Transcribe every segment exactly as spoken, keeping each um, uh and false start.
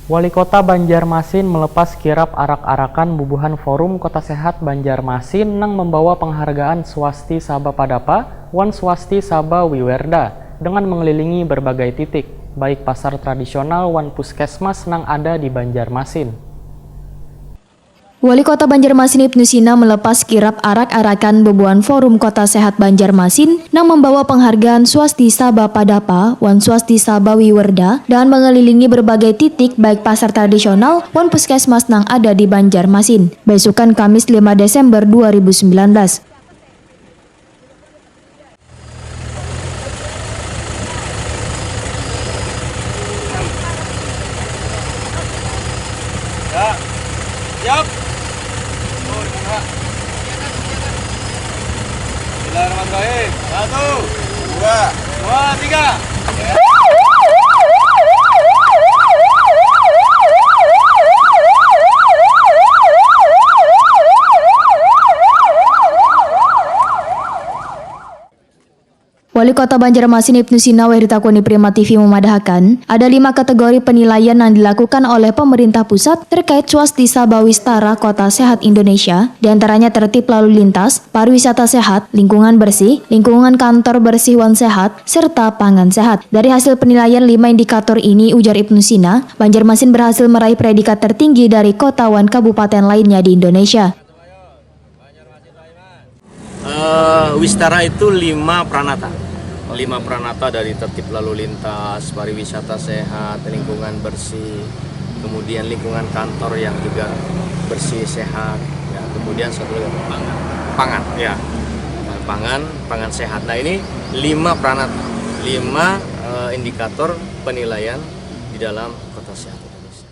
Wali Kota Banjarmasin melepas kirap arak-arakan bubuhan Forum Kota Sehat Banjarmasin nang membawa penghargaan Swasti Saba Padapa wan Swasti Saba Wiwerda dengan mengelilingi berbagai titik, baik pasar tradisional wan puskesmas nang ada di Banjarmasin. Wali Kota Banjarmasin Ibnu Sina melepas kirap arak-arakan bubuhan Forum Kota Sehat Banjarmasin nang membawa penghargaan Swasti Saba Padapa wan Swasti Saba Wiwerda dan mengelilingi berbagai titik baik pasar tradisional wan puskesmas nang ada di Banjarmasin, besukan Kamis lima Desember dua ribu sembilan belas. Ya. Siap. Oh, dibuka. Bismillahirrahmanirrahim. Satu, dua, dua, tiga. Wali Kota Banjarmasin Ibnu Sina wayah ditakuni Prima T V memadahakan, ada lima kategori penilaian yang dilakukan oleh pemerintah pusat terkait Swasti Saba Wistara Kota Sehat Indonesia, diantaranya tertib lalu lintas, pariwisata sehat, lingkungan bersih, lingkungan kantor bersih wan sehat, serta pangan sehat. Dari hasil penilaian lima indikator ini, ujar Ibnu Sina, Banjarmasin berhasil meraih predikat tertinggi dari kota wan kabupaten lainnya di Indonesia. Eh, Wistara itu lima pranata. Lima pranata dari tertib lalu lintas, pariwisata sehat, lingkungan bersih, kemudian lingkungan kantor yang juga bersih, sehat, ya, kemudian satu lagi apa? Pangan. Pangan, ya. Pangan, pangan sehat. Nah, ini lima pranata, lima, eh, indikator penilaian di dalam Kota Sehat Indonesia.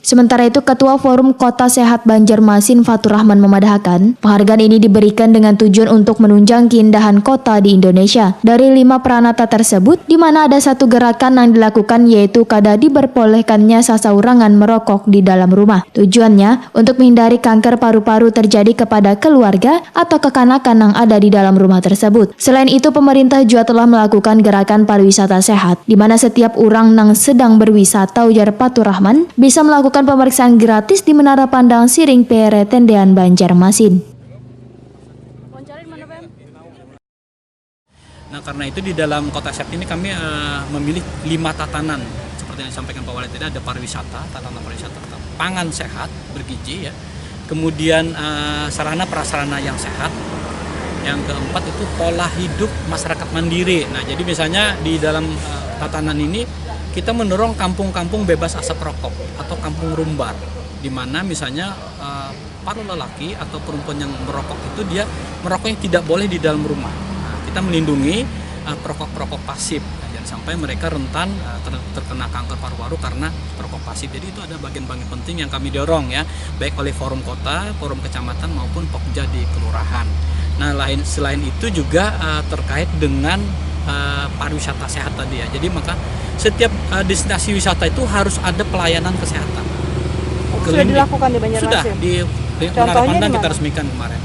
Sementara itu, Ketua Forum Kota Sehat Banjarmasin Fatur Rahman memadahakan, penghargaan ini diberikan dengan tujuan untuk menunjang keindahan kota di Indonesia. Dari lima pranata tersebut, di mana ada satu gerakan yang dilakukan, yaitu kada diperbolehkannya sasaurangan merokok di dalam rumah. Tujuannya, untuk menghindari kanker paru-paru terjadi kepada keluarga atau kekanakan yang ada di dalam rumah tersebut. Selain itu, pemerintah juga telah melakukan gerakan pariwisata sehat, di mana setiap urang nang sedang berwisata, ujar Fatur Rahman, bisa melakukan pemeriksaan gratis di Menara Pandang Siring P R Tendean, Banjarmasin. Nah, karena itu di dalam Kota Sehat ini kami, eh, memilih lima tatanan, seperti yang disampaikan Pak Wali tadi, ada pariwisata, tatanan pariwisata, pangan sehat, bergizi, ya, kemudian, eh, sarana prasarana yang sehat, yang keempat itu pola hidup masyarakat mandiri. Nah, jadi misalnya di dalam, eh, tatanan ini kita mendorong kampung-kampung bebas asap rokok atau kampung rumbar, di mana misalnya, eh, para lelaki atau perempuan yang merokok itu dia merokoknya tidak boleh di dalam rumah. Nah, kita melindungi, eh, perokok-perokok pasif. Nah, jangan sampai mereka rentan, eh, ter-, terkena kanker paru-paru karena perokok pasif. Jadi itu ada bagian-bagian penting yang kami dorong, ya, baik oleh forum kota, forum kecamatan maupun Pokja di kelurahan. Nah, lain, selain itu juga, eh, terkait dengan, eh, pariwisata sehat tadi, ya. Jadi maka setiap, eh, destinasi wisata itu harus ada pelayanan kesehatan. Sudah dilakukan di Banjarmasin? Sudah, di, di Menara Pandang kita resmikan kemarin.